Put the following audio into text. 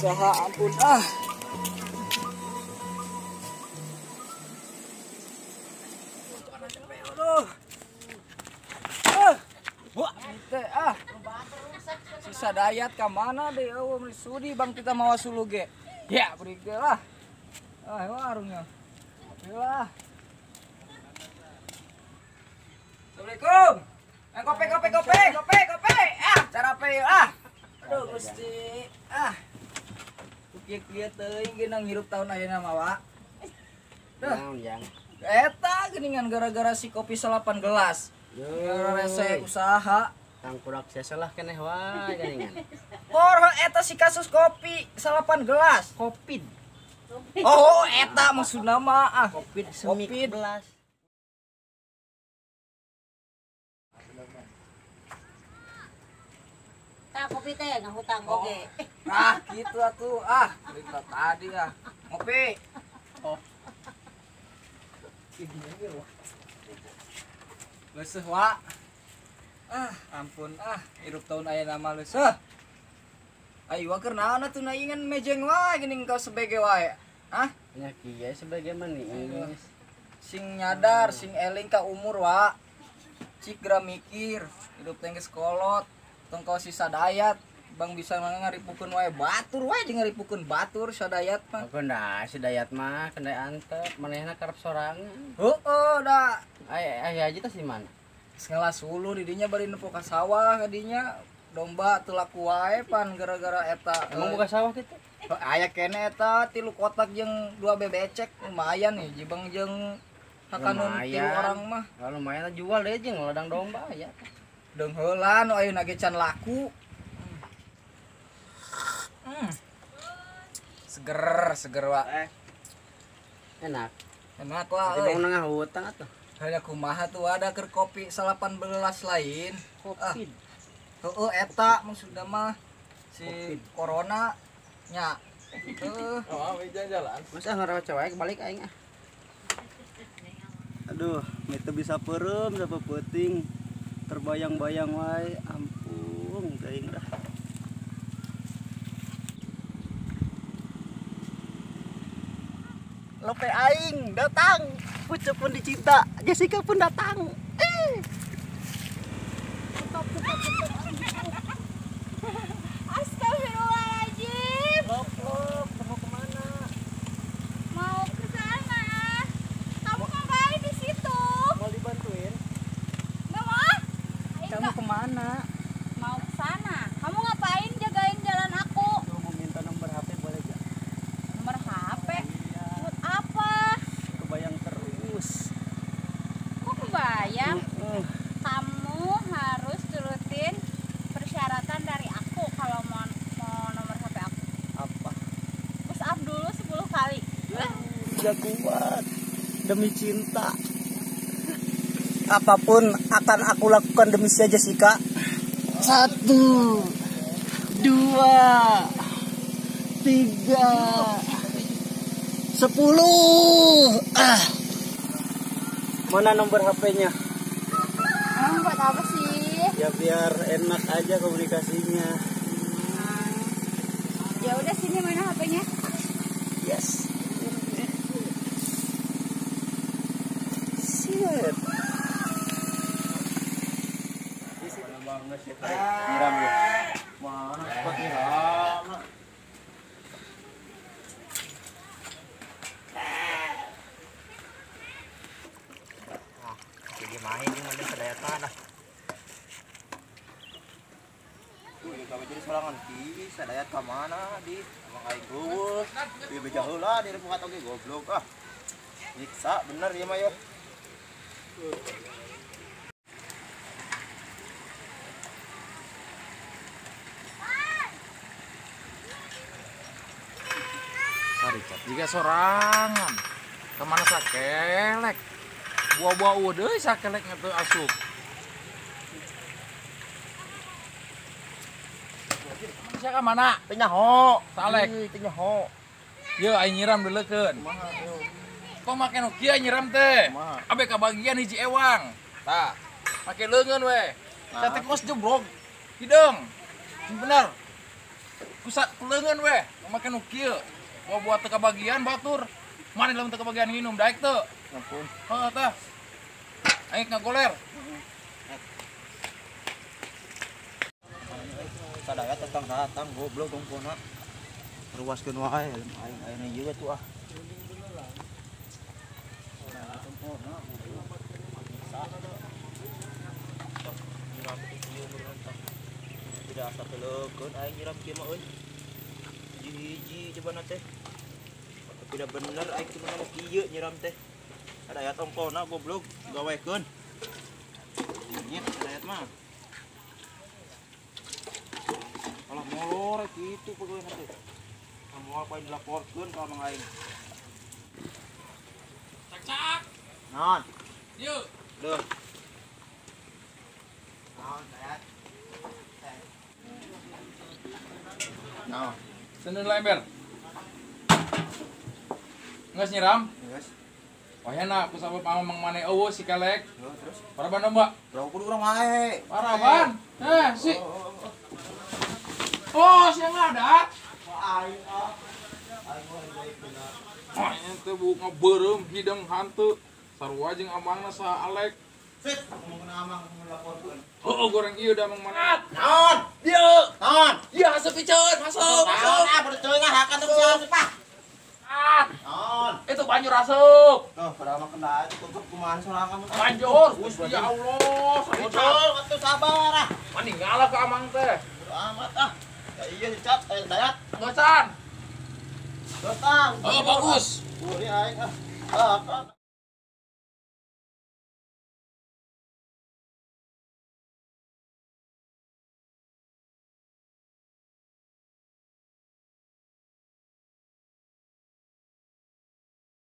Usaha ampun ah. Wah, teh ah. Sisa dayat ka mana deh eueuh sudi bang kita mawa sulu ge. Ya, beri ge lah. Ah, warungnya. Oke lah. Assalamualaikum. Kopi kopi kopi kopi kopi. Ah, cara pe ah. Aduh Gusti. Ah. Kieu-kieu teuing ge nang hirup tahun ayeuna mah, Wak. Duh. Naon yang? Eta geuningan gara-gara si kopi 8 gelas. Rese usaha tangkurak salah keneh wae geuningan. Por eta si kasus kopi 8 gelas. Covid. Oh, eta maksudna mah ah. Covid 19. Tah kopi teh ngahutang oge. Ah, gitu atuh ah. Cerita tadi ah. Ngopi. Oh. Leuseuh wa. Ah, ampun ah, hirup tahun ayeuna mah leuseuh. Ayo keur naon atuh naingan mejeng wae geuning kau sebege wae. Hah? Nya kieu sebege manis. Sing nyadar, sing eling ka umur wa. Cik geura mikir, hirup teh geus kolot. Tong kau si sadayat, bang bisa ngaripukeun wae batur wae jeung ngaripukeun batur sadayat mah. Keun si dayat mah kendai antep, manehna karep sorangan. Heeh da. Ay aja tas di mana? Ngelas hulu di dinya bari nempo ka sawah kadinya domba teu laku wae pan gara-gara eta. Emang buka sawah kitu? Aya kene eta 3 kotak jeung 2 bebecek lumayan nih jibang jeung hakanun 3 orang mah. Lumayan jual deh jeung ladang domba aya. Deung heula nu ayeuna ge can laku. Seger, seger wa. Enak. Enak wa euy. Bang nengah hutang atuh. Hanya kumaha tuh ada keur kopi 8 lain. Covid. Heeh eta maksudna mah si COVID. Corona nya. Heeh. Oh, jalan. Mas ah ngarawat cewek balik aing ah. Aduh, teu bisa peureum sapeuting. Terbayang-bayang wae, ampun teuing dah. Lope aing datang. Pucuk pun dicinta, Jessica pun datang. Astagfirullahaladzim. Lop, lop, mau kemana? Mau ke sana. Kamu ngapain di situ? Mau dibantuin? Nggak mau. Kamu kemana? Mau ke sana. Kamu ngapain jagain jalan aku? Mau minta nomor HP boleh gak? Nomor HP? Iya. Buat apa? Kebayang terus. Kok kebayang? Kamu harus turutin persyaratan dari aku kalau mau nomor HP aku. Apa? Push up dulu 10 kali. Gak kuat. Demi cinta. Apapun akan aku lakukan demi si Jessica. 1, 2, 3, 10. Ah. Mana nomor HP-nya? Emang buat apa sih? Ya biar enak aja komunikasinya. Ya udah sini mana HP-nya? Yes. Shit. Nyiram ya. Mana cepat nyiram. Ah, jadi main ini mana sadaya tanah. Tuh, jadi sorangan ki sadaya ka mana di emang aing eueuh. Di beja heula di repukat oge goblok ah. Nyiksa bener ieu mah yo. Jika sorangan kemana sakelek buah-buah udah sakelek ngetu asup. Siapa mana? Teu nyaho. Salek. Teu nyaho. Ye aing nyiram deuleukeun. Kok make nu kieu nyiram teh? Abe kabagian hiji ewang. Tah, make leungeun we. Teh kos jebrog. Hideung. Bener. Kusa kuleungeun we, make nu kieu. Bawa buat teu kabagian batur. Mana lamun teu kabagian nginum daek teu? Ampun. Heuh tah. Aing ngagoler. Sadaya tetang datang goblok tongkona. Ruaskeun wae aing ayeuna ieu tuh ah. Tidak asa teleukeun aing nyiram kieu mah euy. Hiji-hiji coba na teh. Tidak bener aing cuma mau kieu nyiram teh. Sadaya tongkona goblok gawekeun. Nyet sadaya mah. Kalau molor gitu pegawai teh. Moal poin dilaporkeun ka Mang aing. Cak-cak. Naon? Yeuh. Duh. Naon dayat? Naon? Senun lah ember. Geus nyiram? Geus. Wayana ku sabab amang maneh eueuh si kelek. Heuh, terus Paraban domba. Berapa kudu urang wae. Paraban. Eh, si. Oh, si ngadat. Aing ah. Aing mah baik bener. Oh, ente bu ngebeureum hidung hantu. Sarua jeung amangna saha Alek. Sit, ngomong kana amang ngelaporkeun. Heuh, goreng ieu da amang maneh. Naon? Dieu. Naon? Iya, asup piceun, asup, asup. Ah, percaya lah hakan tuh si asup ah. Ah, Naon? itu banjur asup. Tuh, pada mah kena itu tutup kumaha sorangan. Banjur, Gusti ya Allah, Betul, atuh sabar ah. Mending ngalah ke amang teh. Bodo amat ah. Ya iya si Cat, Dayat. Gocan. Datang. Oh, bagus. Boleh aing ah. Ah,